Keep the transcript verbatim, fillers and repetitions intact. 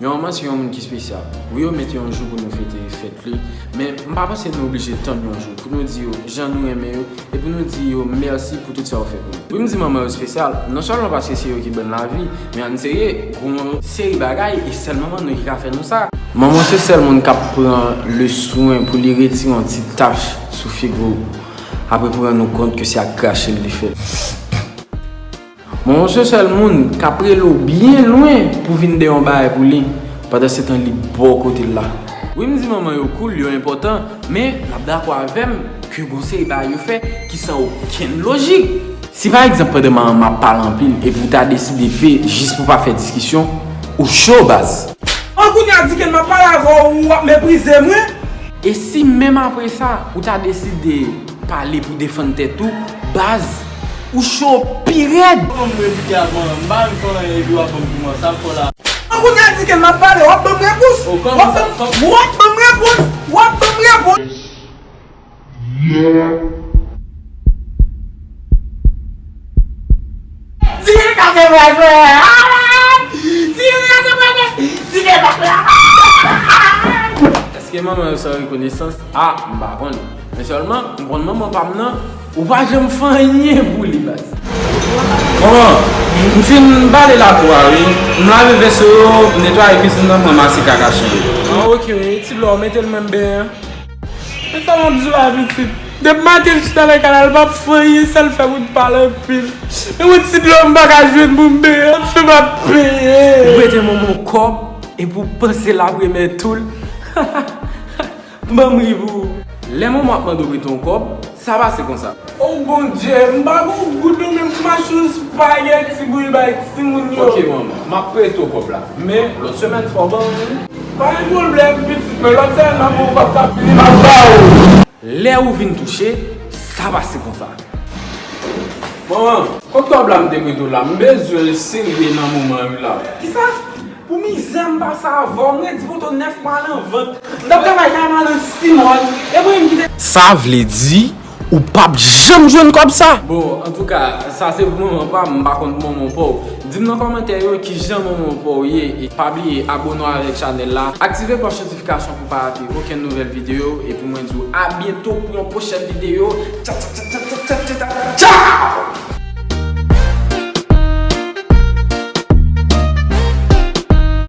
Yon manman se yon moun ki espesyal. Wi, yo mete yon jou pou nou fete fèt li, men m pa panse nou oblije tann yon jou pou nou di yo jan nou renmen yo e pou nou di yo mèsi pou tout sa yo fè pou nou. Wi, m di manman yo espesyal, non sèlman paske se yo ki ban n lavi, men ann serye, gon seri bagay e sèl manman nou ki ka fè nou sa. Manman se sèl moun k ap pran le swen pou li retire yon ti tach sou figi w, apre pou rann ou kont ke se ak krache l li fè l. Manman se sèl moun k ap rele w byen lwen pou vin de yon bagay pou li, pandansetan li bò kote l la. Wi, m di manman yo cool, yo enpòtan, men n ap dakò avè m ke gon seri bagay yo fè ki san okenn lojik. Si pa egzanp, pandan manman m ap pale anpil epi w ta deside pe jis pou pa fè diskisyon, ou cho, baz. An kounye a di ke m ap pale avè w, w ap meprize m, wi. E si menm apre sa, ou ta deside pale pou defann tèt ou, baz, ou cho pi rèd. Ban m repite avan, m pa menm fè anyen epi w ap ban m piman, sa m fè w la. An kounye a di ke m ap pale, w ap ban m repons. Oh, kòman sa? W ap ban m repons, w ap ban m repons. Di ke l ka fè vwazwen. Di ke l ka fè vwazwen. Di ke l ka fè. Èske manman yo san rekonesans? A, m pa konn. Men sèlman, m konn manman pa m nan, ou pa janm fè anyen pou li, baz. Manman, m fin bale lakou a, wi. M lave veso yo, m netwaye kwizin nan, m ranmase kaka chen yo. Ah, ok, wi. Ti blò, mete l menm benyen. Men sa m ap di w la, pitit. Depi maten l chita nan kay la, l p ap fè anyen, sèl fè moun pale anpil. Men yon ti dlo m pa ka jwenn pou m benyen, m ap fè m ap benyen. Ou prete manman w kòb, epi w panse l ap remèt ou l. Ban m ri pou ou. Lè manman ap mande w prete yon kòb, sa pase konsa. O Bondye, m pa gon goud non, men m mache yon espageti pou l bay timoun yo. Ok, manman, m ap prete w kòb la. Men, lòt semèn, fò w ban m li. Pa gen pwoblèm, pitit, men lòt semèn, m ap ba w kòb la, m ap ba w. Lè ou vin touche, sa pase konsa. Manman, kot kòb la m te prete w la? M bezwen l serye nan moman yo la. Kisa? Pou mizè m pase avè w, m redi poto nèf mwa nan vant. M t ap travay kay malansi mòn. E mwen menm ki te. Sa vle di, ou p ap janm jwenn kòb sa? Bon, antouka, sa se pou manman pa m, m pa konn pou manman pa w. Di m nan kòmantè yo kijan manman pa w ye, e pa bliye abone w avèk chanèl la, aktive klòch notifikasyon pou pa rate okenn nouvèl videyo, epi mwen di w a byento pou yon pwochèn videyo. Tcha, tcha, tcha, tcha, tcha, tcha, tcha, tcha!